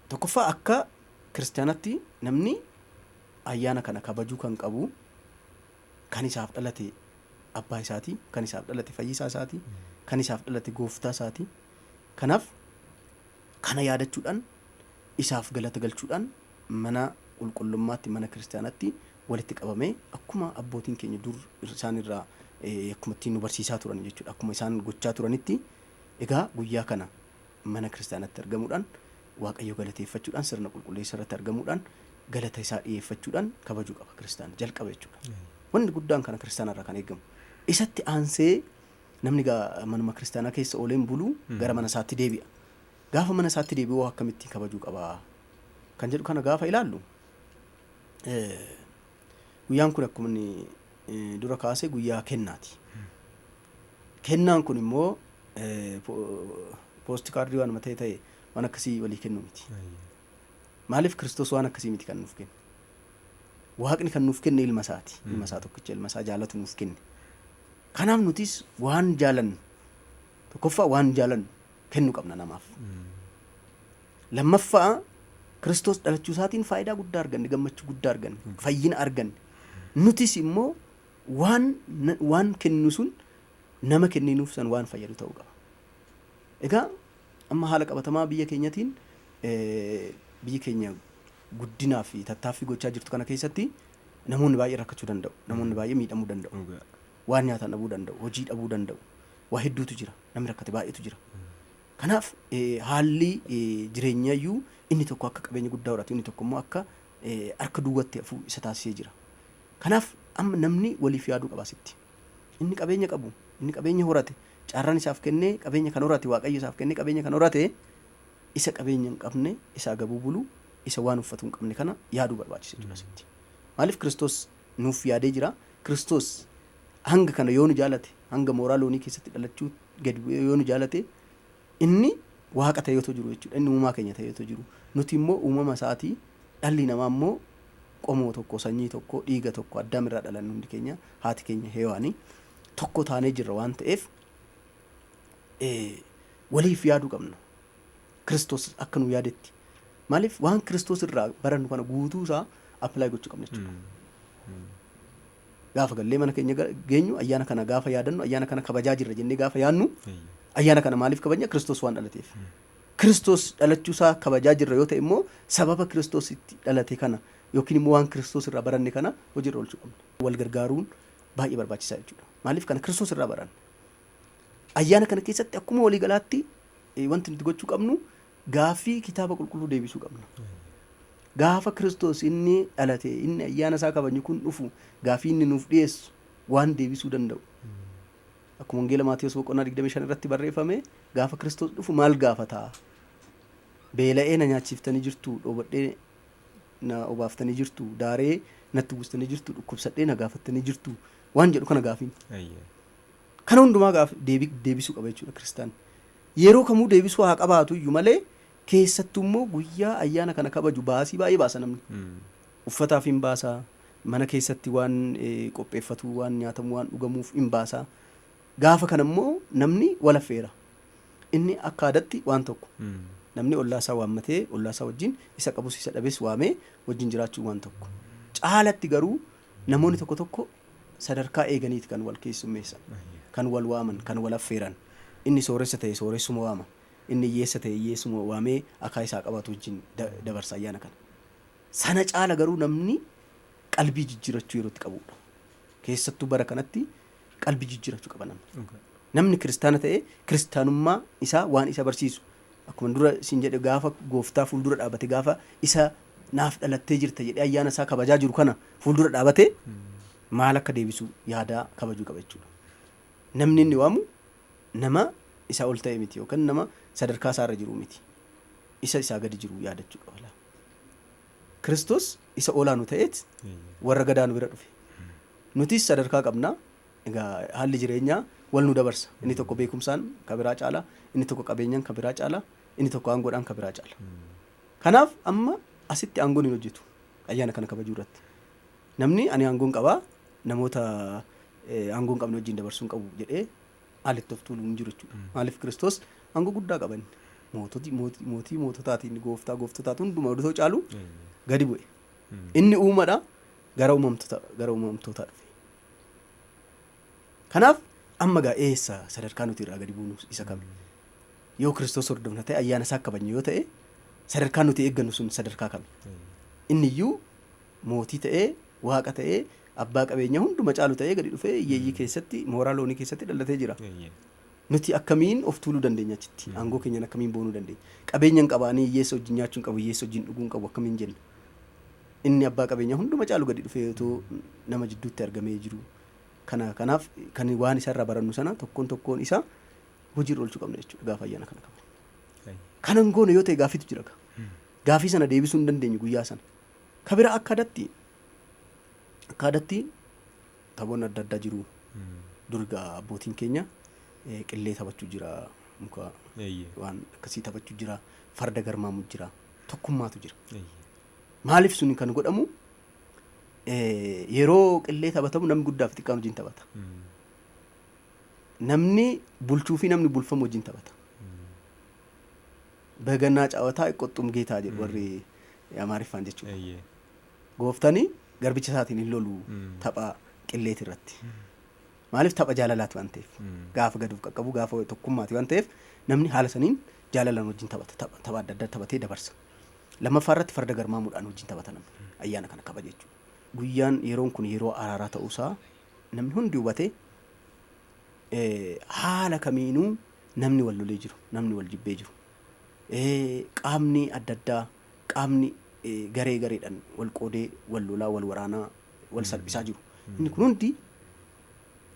[SPEAKER 2] tokkoffaa akka kiristaanatti namni ayyaana kana kabajuu kan qabu kan isaaf dhalate abbaa isaati, kan isaaf dhalate fayyisaa isaati, kan isaaf dhalate gooftaa isaati. Kanaaf kana yaadachuudhaan isaaf galata galchuudhaan mana qulqullummaatti, mana kiristaanatti walitti qabamee akkuma abbootiin keenya dur isaan irraa akkuma ittiin nu barsiisaa turan jechuudha. Akkuma isaan gochaa turanitti egaa guyyaa kana mana kiristaanatti argamuudhaan Waaqayyo galateeffachuudhaan sirna qulqulleessa irratti argamuudhaan galata isaa dhiyeeffachuudhaan kabajuu qaba kiristaana jalqaba jechuudha. Wanni guddaan kana kiristaana irraa kan eegamu. Isatti aansee namni manuma kiristaanaa keessa ooleen bulu gara mana isaatti deebi'a. Gaafa mana isaatti deebi'u akkamittiin kabajuu qaba kan jedhu kana gaafa ilaallu, guyyaan kun akkuma inni dura kaase guyyaa kennaati. Kennaan kun immoo poosti kaardii waanuma ta'e ta'e waan akkasii walii kennu miti. Maaliif Kiristoos waan akkasii miti kan nuuf kenne? Waaqni kan nuuf kenne ilma isaati. Ilma isaa tokkicha, ilma isaa jaalatu nuuf kenne. Kanaaf nutis waan jaalannu, tokkoffaa waan jaalannu kennuu qabna namaaf. Lammaffaa Kiristoos dhalachuu isaatiin faayidaa guddaa arganne, gammachuu guddaa arganne, fayyina arganne. Nutis immoo waan kennu sun nama kenninuuf san waan fayyadu ta'uu qaba. Egaa amma haala qabatamaa biyya keenyatiin, biyyi keenya guddinaa fi tattaaffii gochaa jirtu kana keessatti namoonni baay'ee rakkachuu danda'u. Namoonni baay'ee miidhamuu danda'u. Waan nyaatan dhabuu danda'u, hojii dhabuu danda'u. Waa hedduutu jira. Namni rakkate baay'eetu jira. Kanaaf haalli jireenyayyuu inni tokko akka qabeenya guddaa horatu, inni tokko immoo akka harka duwwaatti hafuu isa taasisee jira. Kanaaf amma namni waliif yaaduu qaba asitti. Inni qabeenya qabu, inni qabeenya horate, carraan isaaf kennee qabeenya kan horate, Waaqayyo isaaf kennee qabeenya kan horate, isa qabeenya hin qabne, isa agabuu bulu, isa waan uffatu hin qabne kana yaaduu barbaachisa jechuudha asitti. Maaliif Kiristoos nuuf yaadee jira. Kiristoos hanga kana yoo nu jaalate, hanga mooraa loonii keessatti dhalachuu gadi bu'ee yoo nu jaalate, inni Waaqa ta'ee otoo jiru jechuudha. Inni uumaa keenya ta'ee otoo jiru. Nuti immoo uumama isaatii, dhalli namaa immoo qomoo tokko, sanyii tokko, dhiiga tokko, Addaam irraa dhalanne hundi keenya, haati keenya Heewaanii tokko taanee jirra waan ta'eef waliif yaaduu qabna. Kiristoos akka nu yaadetti. Maaliif waan Kiristoos irraa barannu kana guutuu isaa apply gochuu qabna jechuudha. Gaafa gallee mana keenya geenyu, ayyaana kana gaafa yaadannu, ayyaana kana kabajaa jirra jennee gaafa yaadnu, ayyaana kana maaliif kabajna? Kiristoos waan dhalateef. Kiristoos dhalachuu isaa kabajaa jirra yoo ta'e immoo sababa Kiristoos itti dhalate kana yookiin immoo waan Kiristoos irraa baranne kana hojiirra oolchuu qabna. Wal gargaaruun baay'ee barbaachisaa jechuudha. Maaliif kana Kiristoos irraa baranne. Ayyaana kana keessatti akkuma waliigalaatti wanti nuti gochuu qabnu gaaffii kitaaba qulqulluu deebisuu qabna. Gaafa Kiristoos inni dhalate, inni ayyaana isaa kabajnu kun dhufu, gaaffii inni nuuf dhiyeessu waan deebisuu danda'u. Akkuma Wangeela Maatiyos boqonnaa 25 irratti barreeffame, gaafa Kiristoos dhufu maal gaafataa? Beela'ee na nyaachiftanii jirtu, dhoobadhee na obaaftanii jirtu, daaree natti buustanii jirtu, dhukkubsadhee na gaafattanii jirtu waan jedhu kana gaafiin. Kana hundumaa gaaf deebisuu qaba jechuudha kiristaanni. Yeroo kamuu deebisuu haa qabaatu iyyuu malee, keessattuu immoo guyyaa ayyaana kana kabaju baasii baay'ee baasa namni. Uffataaf hin baasa, mana keessatti waan qopheeffatu, waan nyaatamu, waan dhugamuuf hin baasa. Gaafa kana immoo namni wal affeera. Inni akka aadaatti waan tokko. Namni ollaa isaa waammatee ollaa isaa wajjin isa qabus isa dhabes waamee wajjin jiraachuun waan tokko. Caalatti garuu namoonni tokko tokko sadarkaa eeganiiti kan wal keessummeessan, kan wal waaman, kan wal affeeran. Inni sooressa ta'e sooressuma waama. Inni hiyyeessa ta'e hiyyeessuma waamee akaa isaa qabaatu wajjin dabarsa ayyaana kana. Sana caala garuu namni qalbii jijjiirachuu yeroo itti qabudha. Keessattuu bara kanatti qalbii jijjiirachuu qaba namni. Namni kiristaana ta'e kiristaanummaa isaa waan isa barsiisu, akkuma dura isin jedhe, gaafa gooftaa fuuldura dhaabate, gaafa isa naaf dhalattee jirta jedhee ayyaana isaa kabajaa jiru kana fuuldura dhaabate maal akka deebisu yaadaa kabajuu qaba jechuudha. Namni inni waamu nama isaa ol ta'e miti yookaan nama sadarkaa isaa irra jiru miti. Isa isaa gadi jiru yaadachuu qaba. Kiristoos isa olaanu ta'eet warra gadaanu bira dhufe. Nutis sadarkaa qabna. Egaa haalli jireenyaa wal nu dabarsa. Inni tokko beekumsaan ka biraa caala, inni tokko qabeenyaan ka biraa caala, inni tokko aangoodhaan ka biraa caala. Kanaaf amma Asitti aangoon hin hojjetu ayyaana kana kabajuu irratti. Namni ani aangoon qabaa, namoota aangoo hin qabne wajjin dabarsuu hin qabu jedhee haalli of tuuluu hin jiru jechuudha. Maaliif? Kiristoos aangoo guddaa qaba inni. Mootii moototaatiin, gooftaa gooftotaatu hundumaa otoo caalu gadi bu'e. Inni uumadha, gara uumamtootaa dhufe. Kanaaf amma gaa eessa sadarkaa nuti irraa gadi buunu isa kami? Yoo Kiristoos hordofna ta'e, ayyaana isaa kabajnu yoo ta'e, sadarkaa nuti eeggannu sun sadarkaa kami? Inni iyyuu mootii ta'ee, waaqa ta'ee, abbaa qabeenyaa hunduma caalu ta'ee gadi dhufee hiyyeeyyii keessatti, mooraa loonii keessatti dhalatee jira. Nuti akkamiin of tuuluu dandeenya achitti? Aangoo keenyaan akkamiin boonuu dandeenya? Qabeenya hin qabaanii hiyyeessa wajjin nyaachuu hin qabu, hiyyeessa wajjin dhuguu hin qabu akkamiin jenna? Inni abbaa qabeenyaa hunduma caalu gadi dhufee otoo nama jidduutti argamee jiru. Kanaaf kan waan isarraa barannu sana tokkoon tokkoon isaa hojiirra oolchuu qabna jechuudha gaafa ayyaana kana kabajnu. Kana hin goone yoo ta'e gaaffiitu jira. Gaaffii sana deebisuu hin dandeenyu guyyaa sana. Ka biraa akka aadaatti taphoonni adda addaa jiru. Dur egaa abbootiin keenya qillee taphachuu jira, muka waan akkasii taphachuu jira, farda garmaamuu jira, tokkummaatu jira. Maaliif suni kan godhamu? Yeroo qillee taphatamu namni guddaa fi xiqqaan wajjin taphata. Namni bulchuu fi namni bulfamu wajjin taphata. በገና ጨዋታ አይቆጡም ጌታ jedhu warri Amaariffaan jechuudha. Gooftani garbicha isaatiin hin lolu tapha qilleeti irratti. Maaliif? Tapha jaalalaati waan ta'eef. Gaafa gaduuf qaqqabu, gaafa tokkummaati waan ta'eef, namni haala saniin jaalalaan wajjin taphata. Tapha adda addaa taphatee dabarsa. Lammaffaa irratti farda garmaamuudhaan wajjin taphata namni ayyaana kana kabaja jechuudha. Guyyaan yeroon kun yeroo araaraa ta'uusaa namni hundi hubatee, haala kamiinuu namni wal lolee jiru, namni wal jibbee jiru, qaamni adda addaa, qaamni garee gareedhaan wal qoodee wal lolaa, wal waraanaa, wal salphisaa jiru. Inni kun hundi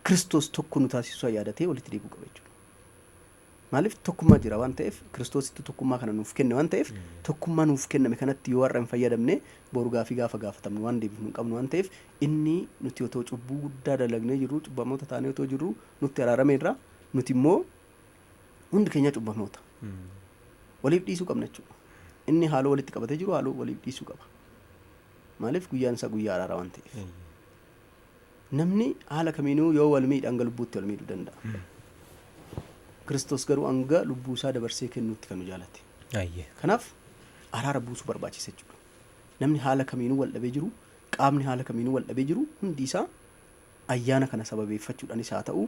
[SPEAKER 2] Kiristoos tokko nu taasisuu yaadatee walitti deebi'uu qaba jechuudha. Maaliif? Tokkummaa jira waan ta'eef, Kiristoositti tokkummaa kana nuuf kenne waan ta'eef, tokkummaa nuuf kenname kanatti yoo har'a hin fayyadamne boru gaafii gaafa gaafatamnu waan deebifnu hin qabnu waan ta'eef, inni nuti otoo cubbuu guddaa dalagnee jirru, cubbamoota taanee otoo jirru nutti araarameerra, nuti immoo hundi keenya cubbamoota. Waliif dhiisuu qabna jechuudha. Inni haaloo walitti qabatee jiru haaloo waliif dhiisuu qaba. Maaliif? Guyyaan isaa guyyaa araaraa waan ta'eef. Namni haala kamiinuu yoo wal miidhe hanga lubbuutti wal miidhuu danda'a. Kiristoos garuu hanga lubbuu isaa dabarsee kennuutti kan nu jaalate. Kanaaf araara buusuu barbaachisa jechuudha. Namni haala kamiinuu wal dhabee jiru, qaamni haala kamiinuu wal dhabee jiru hundi isaa ayyaana kana sababeeffachuudhaanis haa ta'u,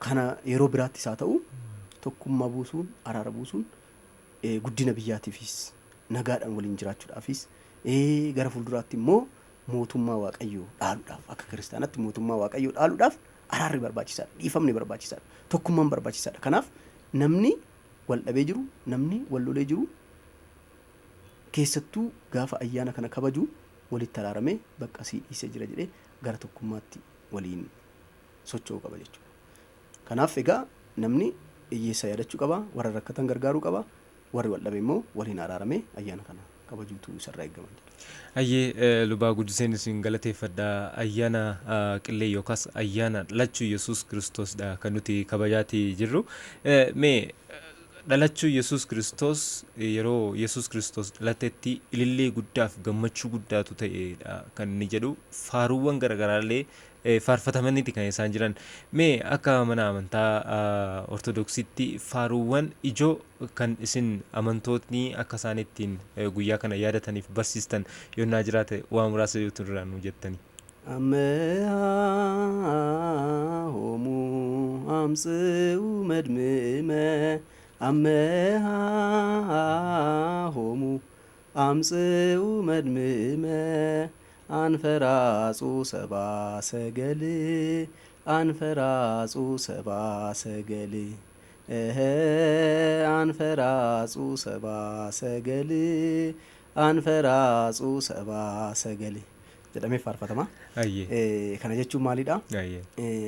[SPEAKER 2] kana yeroo biraattis haa ta'u, tokkummaa buusuun, araara buusuun guddina biyyaatiifis, nagaadhaan waliin jiraachuudhaafis, gara fuulduraatti immoo mootummaa Waaqayyoo dhaaluudhaaf, akka kiristaanatti mootummaa Waaqayyoo dhaaluudhaaf araarri barbaachisaadha, dhiifamni barbaachisaadha, tokkummaan barbaachisaadha. Kanaaf namni wal dhabee jiru, namni wal lolee jiru, keessattuu gaafa ayyaana kana kabaju walitti araaramee, bakka asii dhiisee jira jedhee gara tokkummaatti waliin socho'uu qaba jechuudha. Kanaaf egaa namni hiyyeessa yaadachuu qaba, warra rakkatan gargaaruu qaba, warri wal dhabe immoo waliin araaramee ayyaana kana kabajuutu isarraa eegama.
[SPEAKER 1] Ayyee, lubaa guddiseen isin galateeffadha. Ayyaana qillee yookaas ayyaana dhalachuu Yesuus Kiristoosidha kan nuti kabajaatii jirru. Mee dhalachuu Yesuus Kiristoos, yeroo Yesuus Kiristoos dhalatetti ilillee guddaaf gammachuu guddaatu ta'edha kan inni jedhu, faaruuwwan garaagaraallee faarfatamaniiti kan isaan jiran. Mee akka mana amantaa Ortodoksiitti faaruuwwan ijoo kan isin amantootni akka isaan ittiin guyyaa kana yaadataniif barsiistan yoonnaa jiraate waa muraasa yoo turraa nu jettani.
[SPEAKER 2] አመሃሆሙ አምጽኡ መድምመ፣ አመሃሆሙ አምጽኡ መድምመ፣ አንፈራጹ ሰባ ሰገል፣ አንፈራጹ ሰባ ሰገል እህ፣ አንፈራጹ ሰባ ሰገል፣ አንፈራጹ ሰባ ሰገል jedhamee faarfatama. Kana jechuun maalidha?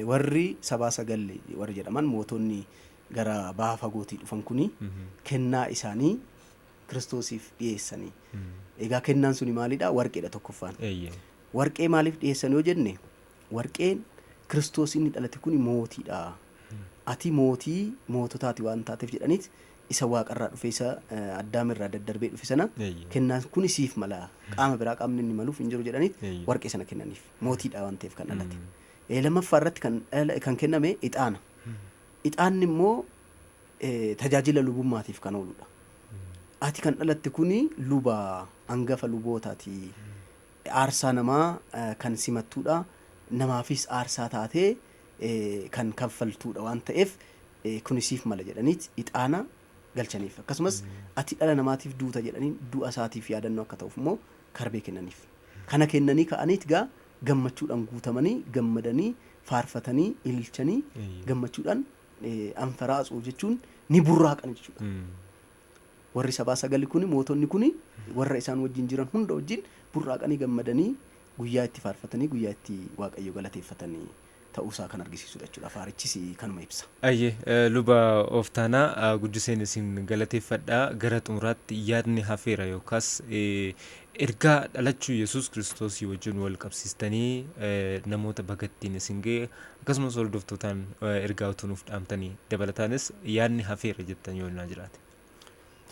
[SPEAKER 2] Warri sabaa sagal warri jedhaman, mootonni gara baha fagootii dhufan kuni kennaa isaanii Kiristoosiif dhiyeessanii. Egaa kennaan suni maalidha? Warqeedha tokkoffaan. Warqee maaliif dhiyeessan yoo jenne, warqeen Kiristoos inni dhalate kuni mootiidha. Ati mootii moototaati waan taateef jedhaniit. Isa waaqarraa dhufe, isa addaamirraa daddarbee dhufe sana kennaan kun siif mala, qaama biraa qaamni inni maluuf hin jiru jedhaniit warqee sana kennaniif, mootiidha waan ta'eef kan dhalate. Lammaffaa irratti kan kenname ixaana. Ixaanni immoo tajaajila lubummaatiif kan ooludha. Ati kan dhalatte kuni luba, hangafa lubootaati. Aarsaa namaa kan simattuudha. Namaafis aarsaa taatee kan kaffaltuudha waan ta'eef kuni siif mala jedhaniit ixaana galchaniif. Akkasumas ati dhala namaatiif duuta jedhanii du'a isaatiif yaadannoo akka ta'uuf immoo karbee kennaniif. Kana kennanii ka'aniit gaa gammachuudhaan guutamanii, gammadanii, faarfatanii, ililchanii, gammachuudhaan anfaraasuu jechuun ni burraaqan jechuudha. Warri sabaa sagali kuni, mootonni kuni, warra isaan wajjin jiran hunda wajjin burraaqanii gammadanii guyyaa itti faarfatanii, guyyaa itti Waaqayyo galateeffatanii ta'uusaa kan argisiisudha jechuudha. Faarichis kanuma ibsa.
[SPEAKER 1] Ayyee, luba Ooftaanaa, guddiseen isin galateeffadha. Gara xumuraatti yaadni hafeera yookaas ergaa dhalachuu Yesuus Kiristoosii wajjin wal qabsiistanii namoota bagattiin isin ga'e, akkasumas hordoftootaan ergaa utuu nuuf dhaamtanii, dabalataanis yaadni hafeera jettan yoo naa jiraate.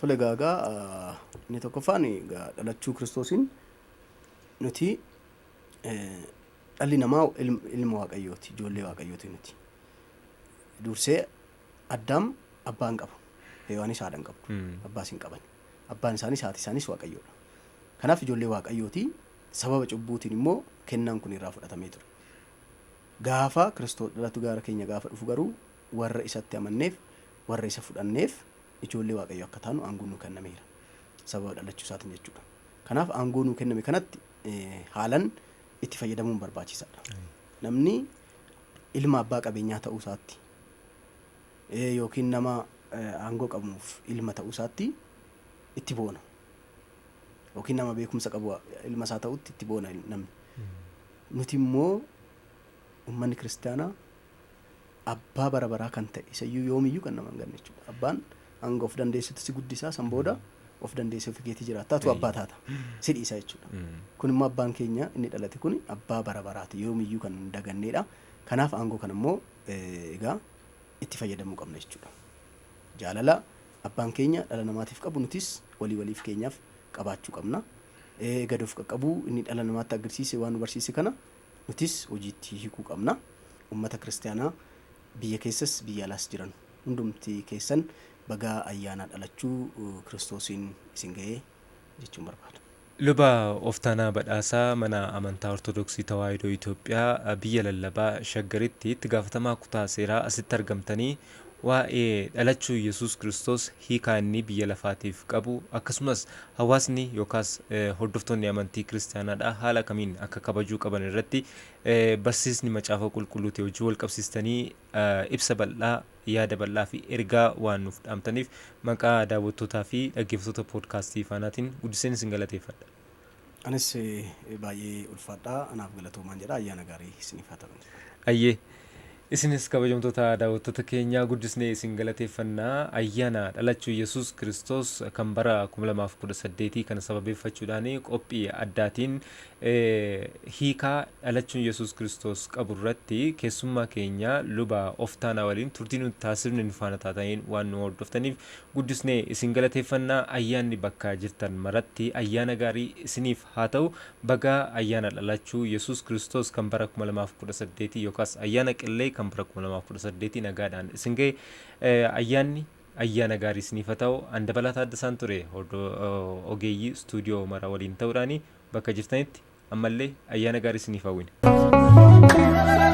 [SPEAKER 2] Tole, egaa inni tokkoffaan dhalachuu Kiristoosiin nuti dhalli namaa ilma Waaqayyooti, ijoollee Waaqayyooti nuti. Dursee Addaam abbaa hin qabu, Hewaanis haadha hin qabdu, abbaas hin qaban. Abbaan isaanis haati isaanis Waaqayyoodha. Kanaaf ijoollee Waaqayyooti. Sababa cubbuutiin immoo kennaan kun irraa fudhatamee ture. Gaafa Kiristoos dhalatu, gaara keenya gaafa dhufu garuu, warra isatti amanneef, warra isa fudhanneef ijoollee Waaqayyoo akka taanu aangoon nuu kennameera. Sababa dhalachuu isaatiin jechuudha. Kanaaf aangoo nuu kenname kanatti haalan itti fayyadamuun barbaachisaadha. Namni ilma abbaa qabeenyaa ta'uu isaatti yookiin nama aangoo qabuuf ilma ta'uu isaatti itti boona. Yookiin nama beekumsa qabu ilma isaa ta'utti itti boona namni. Nuti immoo uummanni kiristaanaa abbaa bara baraa kan ta'e, isayyuu yoomiyyuu kan nama hin ganne jechuudha. Abbaan hanga of dandeessutti si guddisaa, san booda of dandeessee ofii keetii jiraattaa tu abbaa taata. Si dhiisa jechuudha. Kun immoo abbaan keenya inni dhalate kun abbaa bara baraati, yoomiyyuu kan hin daganneedha. Kanaaf aangoo kana immoo egaa itti fayyadamuu qabna jechuudha. Jaalala abbaan keenya dhala namaatiif qabu nutis walii waliif keenyaaf qabaachuu qabna. Gad of qaqqabuu inni dhala namaatti agarsiise, waan nu barsiise kana nutis hojiitti hiikuu qabna. Uummata kiristaanaa biyya keessas biyya alaas jiran hundumti keessan bagaa ayyaana dhalachuu Kiristoosiin isin ga'ee jechuun barbaada.
[SPEAKER 1] Luba Ooftaanaa Badhaasaa, mana amantaa Ortodoksii Tawaahidoo Itoophiyaa biyya lallabaa Shaggaritti itti gaafatamaa kutaa seeraa, asitti argamtanii waa'ee dhalachuu Yesuus Kiristoos, hiikaa inni biyya lafaatiif qabu, akkasumas hawaasni yookaas hordoftoonni amantii kiristaanaadha haala kamiin akka kabajuu qaban irratti barsiisni macaafa qulqulluutii wajjin wal qabsiistanii ibsa bal'aa, yaada bal'aa fi ergaa waan nuuf dhaamtaniif maqaa daawwattootaa fi dhaggeeffattoota poodkaastii faanaatiin guddiseen isin galateeffadha.
[SPEAKER 2] Anis baay'ee ulfaadhaa, anaaf galatoomaan jedha, ayyaana gaarii isiniif haa ta'u.
[SPEAKER 1] Ayyee. Isinis kabajamtoota daawwattoota keenyaa guddisnee isin galateeffannaa. Ayyaana dhalachuu Yesuus Kiristoos kan bara 2018 kana sababeeffachuudhaan qophii addaatiin hiikaa dhalachuun Yesuus Kiristoos qabu irratti keessummaa keenya luba Oftaanaa waliin turtii nuti taasifne nu faana taataniin waan nu hordoftaniif guddisnee isin galateeffannaa. Ayyaanni bakka jirtan maratti ayyaana gaarii isiniif haa ta'u. Bagaa ayyaana dhalachuu Yesuus Kiristoos kan bara 2018 yookaas ayyaana qillee kan bara 2018 nagaadhaan isin ga'e. Ayyaanni ayyaana gaarii isiniif haa ta'u. An Dabalaa Taaddasaan ture, ogeeyyii istuudiyoo mara waliin ta'uudhaan bakka jirtanitti ammallee ayyaana gaarii isiniif hawwina.